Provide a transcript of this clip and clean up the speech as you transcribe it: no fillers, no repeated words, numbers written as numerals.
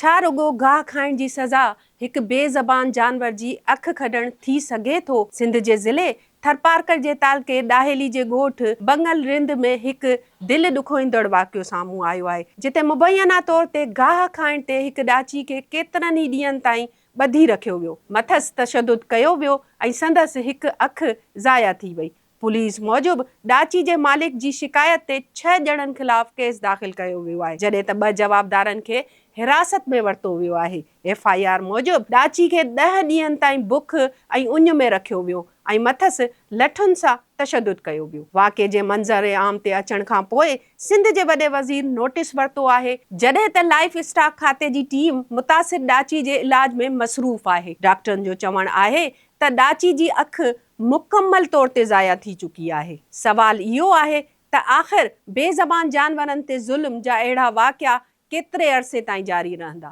ڇا رڳو گاهه کائڻ جي سزا هڪ بي زبان جانور جي اک کڍڻ ٿي سگهي ٿو؟ سنڌ جي ضلعي ٿرپارڪر جي تعلقي ڏاهيلي جي ڳوٺ بنگل رند ۾ هڪ دل ڏکوئيندڙ واقعو سامهون آيو آهي، جتي مبينا طور تي گاهه کائڻ تي هڪ ڏاچي کي ڪيترن ئي ڏينهن تائين ٻڌي رکيو ويو، مٿس تشدد ڪيو ويو ۽ سندس هڪ اک ضايع ٿي وئي. پوليس موجب ڏاچي جي مالڪ جي شڪايت تي ڇهه ڄڻن خلاف ڪيس داخل ڪيو ويو آهي، جڏهن ته ٻه جوابدارن کي حراست ۾ ورتو ويو آهي. ايف I R موجب ڏاچي کي ڏهه ڏينهن تائين بک ۽ اڃ ۾ رکيو ويو ۽ مٿس لٺن سان تشدد ڪيو ويو. واقعي جي منظر عام تي اچڻ کانپوء سنڌ جي وڏي وزير نوٽيس ورتو آهي، جڏهن ته لائيف اسٽاڪ کاتي جي ٽيم متاثر ڏاچي جي علاج ۾ مصروف آهي. ڊاڪٽرن جو چوڻ آهي ته ڏاچي جي اک مڪمل طور تي ضايع ٿي چڪي آهي. سوال اهو آهي ته آخر بي زبان جانورن تي ظلم جا اهڙا واقعا ڪيتري عرصي تائين جاري رهندا؟